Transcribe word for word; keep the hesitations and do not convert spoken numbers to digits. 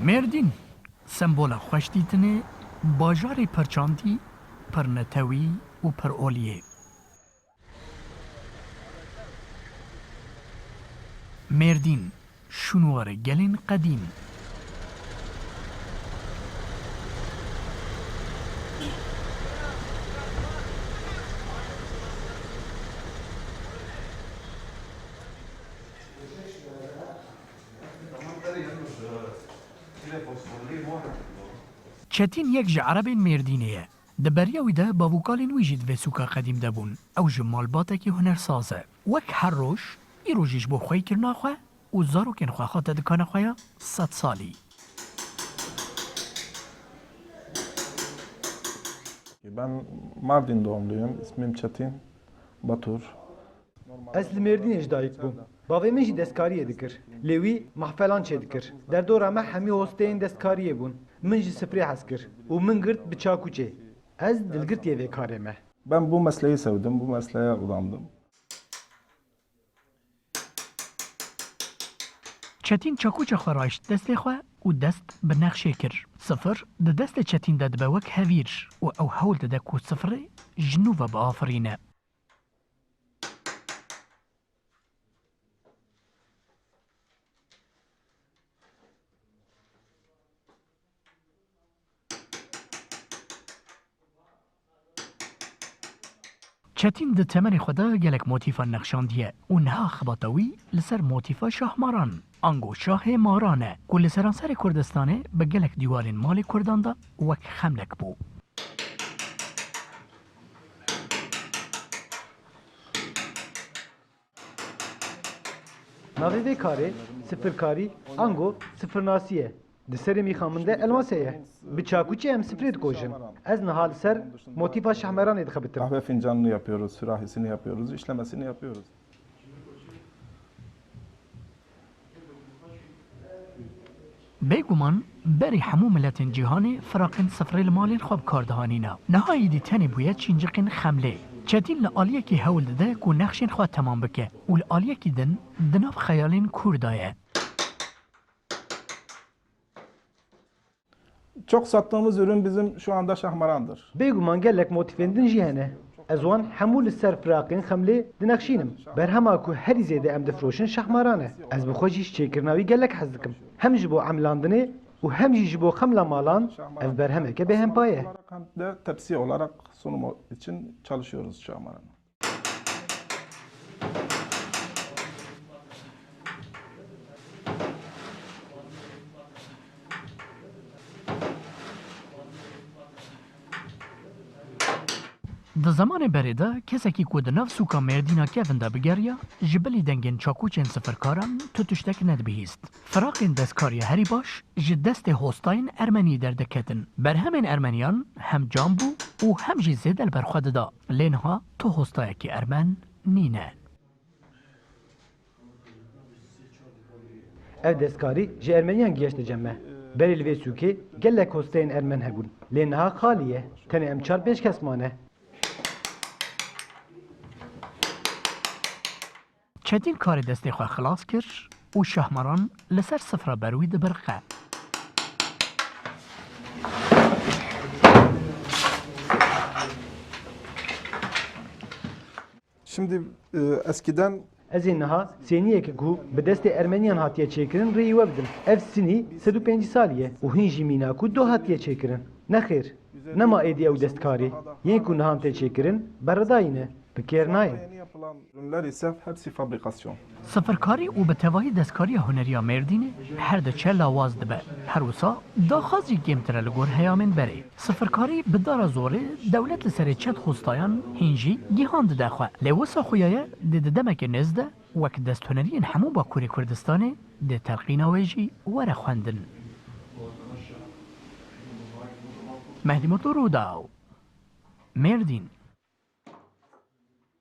Mêrdîn, sembola xweşdîtinê, bajarê pirçandî, pirnetewî û piroliyê. Mêrdîn, şûnwarê gelên qedîm. Çetîn yek ji erebên Mêrdînê ye. Di beriya wî de bavûkalên wî jî di vê sûka qedîm de bûn. Ew ji malbatekî hunersaz e. Wek her roj, îro jî ji bo xweyîkirina xwe û zarokên xwe hate dikana xwe ya sedsalî. Ben Mardin doğumluyum. İsmim Çetin Batur. Ez li Mêrdînê ji dayik bûm. Bavê min jî destkariyê dikir. Lê wî mahfelan çêdikir. Derdora me hemî hosteyên destkariyê bûn. Min ji sifrê hez kir û min girt bi çakûçê. Ez dilgirtiyê vê karê me. Ben bu mesleği sevdim, bu mesleğe udandım. Çetîn çakûça xwe rayişt destê xwe û dest bi nexşê kir. Sifir di destê Çetîn de dibe wek hevîr û ew hewl dide ku sifirê ji nû ve biafirîne. Çetîn di temenê xwe de gelek motîfan nexşandiye û niha xebata wî li ser motîfa şahmaran, ango şahê maran e, ku li seranserê Kurdistanê bi gelek dîwarên malê Kurdan de wek xemlek bû. Navê vê karê sifirkarî ango sifirnasî ye. Di serê mîxa min de elmasê ye. Bi çakûçê em sifrê dikojin. Ez niha li ser motîfa şahmeranê dixebitim. Kahve fincanını yapıyoruz, sürahisini yapıyoruz, işlemesini yapıyoruz. Bêguman berî hemû miletên cîhanê firaqên sifrê li malên xwe bi kar dihanîne. Niha êdî tenê bûye çînciqên xemlê. Çetîn li aliyekî hewl dide ku nexşên xwe temam bike û li aliyekî din di nav xeyalên kûr de ye. Çok sattığımız ürün bizim şu anda şahmarandır. Bêguman gelek motîfên din jî hene. Ez wan hemû li ser firaqên xemlê dinexşînim. Berhema ku herî zêde em difiroşin şahmaran e. Ez bi xwe jî ji çêkirina wî gelek hez dikim. Hem ji bo emilandinê û hem jî ji bo xemla malan ev berhemeke bêhempa ye. Hem de tepsi olarak sunum için çalışıyoruz şahmaranı. Di zemanê berê de kesekî ku di nav sûka Mêrdîna kevin de bigeriya, ji bilî dengên çakûçên sifirkaran tu tiştek nedibihîst. Firaqên destkariya herî baş ji destê hostayên ermenî derdiketin. Berhemên ermeniyan hem cam bû û hem jî zêde li ber xwe dida. Lê niha tu hostayekî ermen nîne. Ev destkarî ji ermeniyan gihişte cem me. Berê li vê sûkê gelek hosteyên ermen hebûn. Lê niha xalî ye. Tenê em çar pênc kes mane. Çetîn karê destê xwe xilas kir û şahmaran li ser sifra ber wî dibiriqe. Şimdi, e, eskiden Ez ê niha sêniyeke ku bi destê ermeniyan hatiye çêkirin rêyî we bidim. Ev sinî sed û pêncî salî ye û hîn jî mîna ku do hatiye çêkirin. Nexêr, nema êdî ew destkarî. Yên ku nihan tê çêkirin, berredayî ne, bi kêr nayên. Yeni yapılan ürünler ise hepsi fabrikasyon. Sifirkarî û bi tevahî destkariya huneriya Mêrdînê her diçe lawaz dibe. Her wisa daxwaz jî kêmtir e li gor heyamên berê. Sifirkarî bi dara zorê dewlet li serê çet hostayan hîn jî gihan dide xwe. Lê wisa xuya ye dê di demeke nêz de wek desthuneriyên hemû Bakurê Kurdistanê dê telqîna wê jî were xwendin. Mehdî Mutlu, Rûdaw, Mêrdîn.